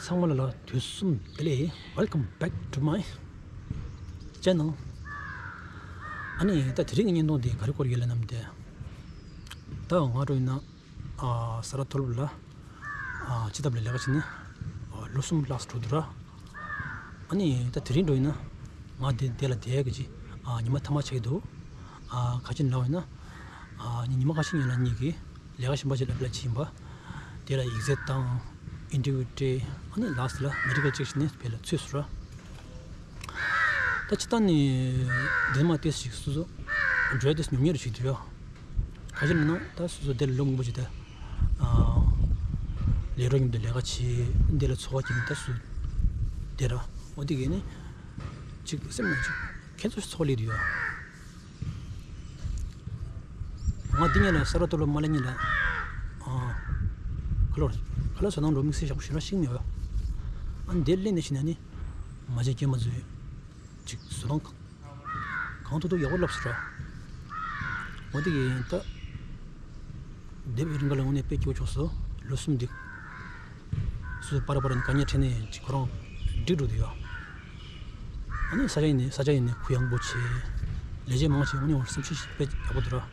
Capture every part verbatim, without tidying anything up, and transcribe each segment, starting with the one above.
ཚང་མ་ལ་ལ་དུས་གསུམ་བདེ་ལེགས། Welcome back to my channel. ཨ་ནི་ད་དེ་རིང་གི་བརྙན་ཐུང་འདི་ག་རེ་སྐོར་ཡོད་ལབ་ན་དེ། ད་ང་འདྲ་ཡིན་ན་ཨ་ས་རཱ་མཐོ་སློབ་ལ་ཨ་སྤྱི་ཐབ་ལ་ལས་ཀ་བྱེད་ནས་ཨ་ལོ་གསུམ་ལྷག་འགྲོ་འདུག་ར། ཨ་ནི་ད་དེ་རིང་འདྲ་ཡིན་ན་ང་འདི་འདི་ལ་བསྡད་ཀྱི་ཅིག་ཨ་ཉི་མ་ཐ་མ་ཆགས་ཀྱི་འདུག་ཨ་ག་ཅི་ལབ་ཡིན་ན་ཨ་ཉི་མ་ཁ་ཤས་སྔོན་ལ་ངེད་ཀྱིས་ལས་ཀ་གཞན་པ་ཅིག་ལ་ཨེབ་ལའི་བྱས་ཡིན་པ། དེ་ལ་ཡིག་ཚད་བཏང་། ཨིན་ཊར་བིའུ་སྤྲད། ཨ་ནི་ལཱ་སི་ལ་མེ་ཌི་ཀལ་ཅེག་བྱས་ནས་ཕར་ལ་ཚུད་སོང་ར། ད་སྤྱིར་བཏང་ནས་འདི་མ་ཏོག་ཙམ་ཞིག་སོ་སོ་འགྲོ་ཡ་ཏོག་ཙམ་ཉུང་ཉུང་རེ་ཞིག་འདུག་ཡ། ག་ཅི་ལབ་ན་ད་སོ་སོ་འདི་ལ་ལོ་མང་པོ་ཞིག་ད་ཨ་ལས་རོགས་མཉམ་དུ་ལས་ཀ་བྱས། འདི་ལ་འཚོ་བ་སྐྱེལ་ནས་ད་སུ་བསྡད་ར། འོ་དེ་གས་ནི་ཅིག་སེམས་ནང་ཅིག་ཁྱད་མཚར་ཞིག་ཚོར་སླེབས་འདུག་ཡ། ང་འདི་ཉིད་ལ་ས་རཱ་མཐོ་སློབ་མ་སླེབས་སྔོན་ལ་ཨ་ཁ་ལོར་ཁ་ལོར་བཟོ་སྣང་འགྲོ་དམིགས་བསལ་ཞག་པོ་ཞེ་དྲག་ཞིག་མེད་པ། ཨ་འདིར་སླེབས་ནས་ཕྱིན་ན་ནི་མ་བྱན་སྐྱེས་མ་ཚོས་ཅིག་བཟོ་སྟངས་གང་ཐུབ་ཐུབ་ཡག་པོ་ལབ་སོང་ར། འོ་དེ་གས་ད་འདི་བའི་རིང་ག་ལ་དངོས་གནས་དཔེ་སྐྱིད་པོ་བྱུང་སོང་། ལོ་གསུམ་འདི་སུ་པར་པར་ནས་དཀའ་ངལ་འཕྲད་ནས་ཅིག་ཁོ་རང་འགྲིག་འགྲོ་འདུག་ཡ། ཨ་ནི་ས་ཆ་ཡིན་ནའི་ས་ཆ་ཡིན་ནའི་གུ་ཡངས་པོ་བྱས། ལས་བྱེད་མང་ཆེ་དངོས་གནས་བར་སེམས་ཤུགས་དཔེ་ཡག་པོ་འདུག་ར།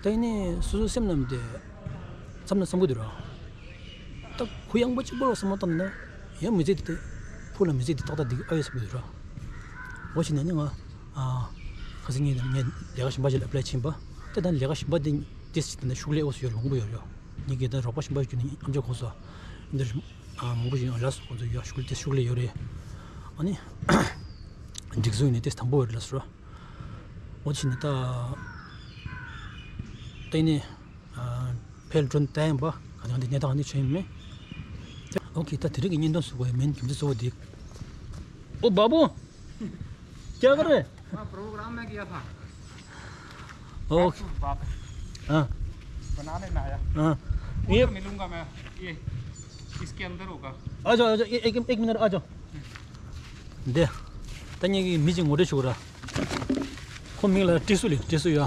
ད་ཡིན་ནའི་སོ་སོའི་སེམས་ནང་དེ་མཚམས་ནས་བསམ་གི་འདུག་ར། ད་གུ་ཡངས་པོ་གཅིག་པོ་ལ་བསམ་བློ་བཏང་ན་ཡང་མི་ཚེ་འདི་ཕུགས་ལ་མི་ཚེ་འདི་ཏག་ཏག་འདི་ཨ་ཡོད་བསམ་གི་འདུག་ར། འོ་བྱས་ནས་ནི་ང་ཨ་ཁ་སང་ངས་ངས་ལས་ཀ་གཞན་པ་ཞིག་ལ་ཨེབ་ལའི་བྱས་ཡིན་པ། ད་ད་ལས་ཀ་གཞན་པ་འདི་ཏོག་ཙམ་ད་ནི་ཤུགས་ལས་འོས་སུ་ཡོད་རེད། མང་པོ་ཡོད་རེད། ངེད་ཀྱི་ད་རོགས་པ་གཞན་པ་ཞིག་ནི་ཨམ་ཅོག་གོ་སོང་། འདིར་ཨ་མང་པོ་ཞིག་ལ་སོགས་ཁོང་ཚོ་ཡོད་ཤུགས་ཏོག་ཙམ་ཤུགས་ལས་ཡོད་རེད། ཨ་ནི་སྒྲིག་འཛུགས་ཡིན་ནའི་ཏོག་ཙམ་དམ་པོ་ཡོད་རེད་ལབ་སོང་། འོ་བྱས་ནས་ད་ད་ཡིན་ནའི་ཨ་ཕར་འགྲོ་བསྡད་ཡིན་པ། ག་ནང་འདི་གནས་སྟངས་འདི་ཆོས་ཡིན་མེད། ཨོ་ཁེ། ད་དེ་རིང་གི་བརྙན་ཐུང་བཟོ་དགོས་ཡ་མིན་རྒྱུ་མཚན་གཙོ་བོ་འདི། ཨོ་བ་བུ། क्या कर रहे हैं? हाँ, प्रोग्राम में गया था। ओ। बात, बात। हाँ। बनाने में आया। हाँ। उधर ये मिलूंगा मैं। ये, इसके अंदर होगा। आ जाओ, आ जाओ, ए-, एक, एक मिनट आ जाओ। दे। ད་ངེད་ཀྱི་མི་གཅིག་ངོ་སྤྲོད་ཞུ་དགོས་ར། ཁོ་མིང་ལ་ཏྲི་སུ་ལབ། ཏྲི་སུ་ཡ།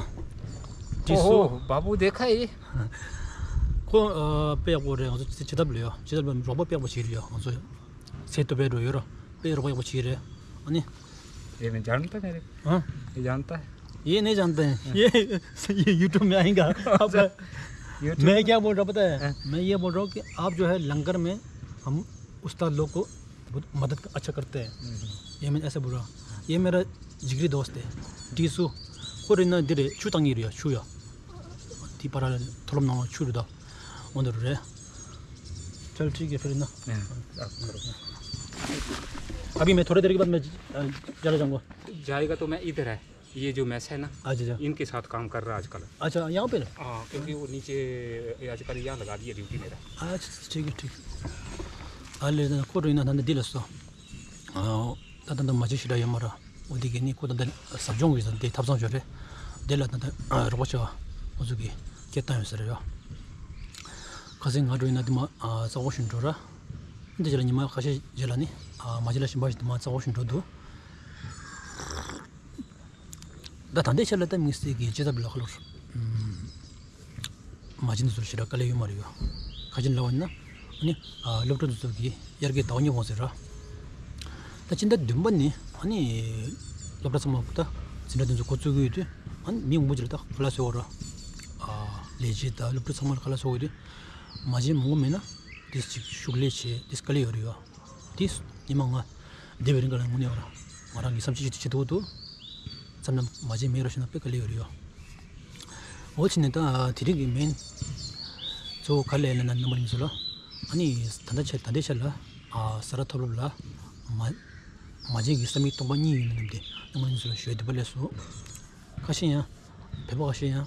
ཏྲི་སུ། ओहो, बाबू देखा है ये? ཁོ་ཨ་དཔེ་ཡག་པོ་རེད། ང་ཚོ་སྤྱི་ཁྱབ་ལ་ཡ། སྤྱི་ཁྱབ་ལ་རོགས་པ་དཔེ་ཡག་པོ་བྱེད་ཀྱི་ཡོད། ང་ཚོ་སེ་ཏོ་པའི་འགྲོ་ཡོད་ར། དཔེ་རོགས་པ་ཡག་པོ་བྱེད་ཀྱི་རེད། ཨ་ནི། ये नहीं जानता मेरे। हाँ? ये जानता है? ये नहीं जानते हैं। ये, ये यूट्यूब में आएगा। आप, अच्छा। YouTube मैं में? क्या बोल रहा हूँ पता है? हाँ। मैं ये बोल रहा हूँ कि आप जो है लंगर में हम उस्ताद लोग को बहुत मदद अच्छा करते हैं। हम्म। ये मैं ऐसे बोल रहा हूँ। ये मेरा जिगरी दोस्त है, टीसू। ཁོ་རེད་ན་འདི་རེད། ཆུ་བཏང་གི་རེད་ཡ། ཆུ་ཡ། དེ་པར་མཐོ་སློབ་ནང་ལ་ཆུ་རེད་ད། འོ་འདི་རེད། चल ठीक है फिर ना। हाँ, आप करो। अभी मैं थोड़ी देर के बाद मैं, अ, चला जाऊंगा। जाएगा तो मैं इधर है। ये जो मेस है ना, अच्छा, अच्छा। इनके साथ काम कर रहा आजकल। अच्छा, यहाँ पे ना? हाँ, क्योंकि वो नीचे, ये आजकल यहाँ लगा दिया ड्यूटी मेरा। अच्छा, ठीक है, ठीक। ཨ་ལས་ད་ཁོ་རེད་ན་ད་འདི་ལ་སོ། ཨ་ད་ད་ད་མ་བྱན་ཞེ་དྲག་ཡོད་མ་ར། འོ་དེ་གས་ནི་ཁོ་ད་ད་ཟབ་སྦྱོང་གི་ས་དེ་ཐབ་ཚང་ཞོར་རེད། དེ་ལ་ད་ད་རོགས་པ་བྱ་བ་ཁོ་ཚོ་གི་སྐད་བཏང་ཡོད་ས་རེད་ཡ། ཁ་སང་ང་འགྲོ་ཡིན་ན་དེ་མ་ཨ་ས་འོག་ཞིག་འགྲོ་ར། འདི་རྗེས་ལ་ཉི་མ་ཁ་ཤས་རྗེས་ལ་ནི་ཨ་མ་བྱན་ལ་གཞན་པ་ཞིག་དེ་མ་ས་འོག་ཞིག་འགྲོ་འདུག་ད་ད་ལྟའི་ཆར་ལ་ད་དམིགས་བསལ་གྱི་སྤྱི་ཐབ་ལ་ཁ་ལོར། མ་བྱན་ཚོར་ཞེ་དྲག་དཀའ་ལས་ཡོད་མ་རེད་ཡོ། ག་ཅི་ལབ་པ་ཡིན་ན། ཨ་ནི། ཨ་སློབ་ཕྲུག་ཚོ་གི་དབྱར་ཁའི་ཟླ་བ་གཉིས་གོང་ཟེར་ར། ད་སྤྱི་ཟླ་བདུན་པ་ནི་ཨ་ནི། སློབ་གྲྭ་ཚང་མ་ད་འཛིན་གྲྭ་དེ་ཚོ་འགོ་བཙུགས་ཀྱི་ཡོད་དུས། ཨ་ནི་མི་མང་པོ་ཅིག་ལ་ད་ཁ་ལག་བཟོ་དགོས་ར། ཨ་ལས་བྱེད་དང་སློབ་ཕྲུག་ཚང་མ་ལ་ཁ་ལག་བཟོ་དགོས་དུས། མ་བྱན་མང་པོ་མེད་ན། དེ་ཅིག་ཤུགས་ལས་བྱེད་དེ་དཀའ་ལས་ཡོད་རེད་ཡོ། དེ་ཉི་མ་ང་འདས་པའི་རིང་ག་ལ་དངོས་གནས་བར་ང་རང་གི་བསམ་ཚུལ་ཅིག་བྱེད་ཐུབ་འདུག་བསམ་ན་མ་བྱན་མེད་ར་ཞུ་ན་དཔེ་དཀའ་ལས་ཡོད་རེད་ཡོ། འོ་བྱས་ནས་ད་དེ་རིང་གི་མིང་གཙོ་བོ་ག་རེ་ལབ་ན་རྣམ་པ་ལྷན་རྒྱས་ཚོ་ལ། ཨ་ནི་ད་ལྟ་ཆ་ད་ལྟའི་ཆ་ལ་ཨ་ས་རཱ་མཐོ་སློབ་ལ་མ་མ་བྱན་གྱི་ས་མིག་སྟོང་པ་གཉིས་ཡོད་ནི་རྣམས་དེ་རྣམ་པ་ལྷན་རྒྱས་ཚོ་ལ་ཞུ་ཡ་འདོད་པ་སླེབས་སོང་། ཁ་ཤས་ཡང་བོད་པ་ཁ་ཤས་ཡང་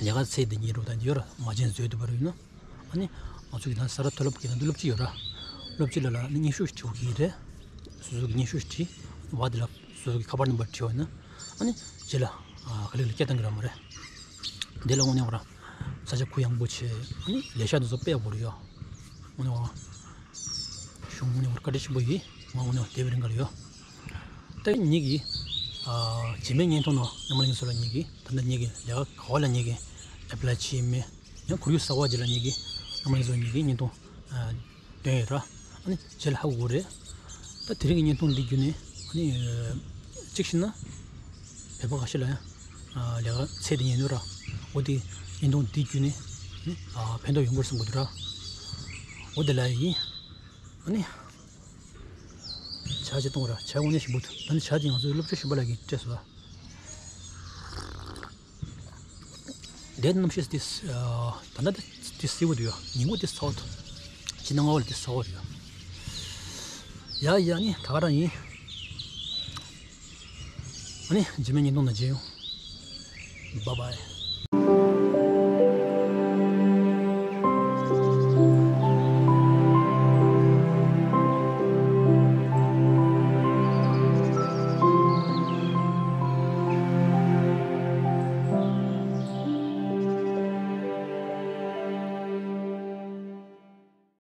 ལས་ཀ་ཚད་དེ་ཉེ་རུ་དང་ཡོད་ར། མ་བྱན་བཟོས་འདོད་པ་རུ་ཡིན་ན། ཨ་ནི་ང་ཚོ་གི་ད་ས་རཱ་མཐོ་སློབ་ཀྱི་ནང་དུ་སློབ་སྤྱི་ཡོད་ར། སློབ་སྤྱི་ལ་ལ་ནི་སྙན་ཞུ་ཞིག་འབྲི་དགོས་ཀྱི་རེད། སོ་སོ་གི་སྙན་ཞུ་ཞིག་བྲིས། བ་དེ་ལ་སོ་སོ་གི་ཁ་པར་ནམ་བར་བྲིས་པ་ཡིན་ན། ཨ་ནི་རྗེས་ལ་ཨ་ག་ལེར་ལ་སྐད་བཏང་གི་ར་མ་རེད། དེ་ལ་དངོས་གནས་བ་ར་ས་ཆ་གུ་ཡངས་པོ་བྱས། ཨ་ནི་ལས་ཤག་དེ་ཚོ་དཔེ་ཡག་པོ་རེད་ཡོ། དངོས་གནས་བ་ར་གཞུང་དངོས་གནས་བ་ར་བཀའ་དྲིན་ཆེན་པོ་ཡིན། ང་དངོས་གནས་བ་དེ་བའི་རིང་ག་ལ་ཡོ། ད་ངེད་ཀྱི་ཨ་རྗེས་མའི་བརྙན་ཐུང་ནང་རྣམ་པ་ལྷན་རྒྱས་ཚོ་ལ་ངེད་ཀྱི་ད་ལྟ་ངེད་ཀྱི་ལས་ཀ་ག་བ་ལ་ངེད་ཀྱི་ཨེབ་ལའི་བྱས་མེད། ཡང་ཁོར་ཡུག་གསར་བ་ཅིག་ལ་ངེད་ཀྱི་རྣམ་པ་ལྷན་རྒྱས་ཚོ་ངེད་ཀྱི་བརྙན་ཐུང་ཨ་ དོན་ཡོད་ར། ཨ་ནི་རྗེས་ལ་ཧ་གོ་གི་རེད། ད་དེ་རིང་གི་བརྙན་ཐུང་འདི་བརྒྱུད་ནས་ཨ་ནི་གཅིག་བྱས་ན་བོད་པ་ཁ་ཤས་ལ་ཡང་ལས་ཀ་ཚད་དེ་ཉན་ནོ་ར། འོ་དེ་བརྙན་ཐུང་འདི་བརྒྱུད་ནས་ཨ་ནི་ཕན་ཐོགས་ཡོང་གི་རེད་བསམ་གི་འདུག་ར། འོ་དེ་ལ་ཡིན། ཨ་ནི་ཇ་ཅིག་བཏུང་ར། ཇ་དངོས་གནས་ཞིམ་པོ་འདུག་ད་ནི་ཇ་དེ་ང་ཚོའི་སློབ་ཕྲུག་གཞོན་པ་ལགས་ཀྱིས་སྤྲད་སོང་ལ། འདིའི་གནམ་གཤིས་དེ་ཨ་ད་ལྟ་དེ་དེ་བསིལ་པོ་འདུག་ཡ། ཉིན་གུང་དེ་ཚ་པོ་འདུག་ཕྱི་ནང་ལྔ་པ་ལ་དེ་ཚ་པོ་འདུག་ཡ། ཡ་ཡ། ཨ་ནི་ད་ག་རང་ཡིན། ཨ་ནི་རྗེས་མའི་བརྙན་ཐུང་ནང་མཇལ་ཡོང་། Bye bye.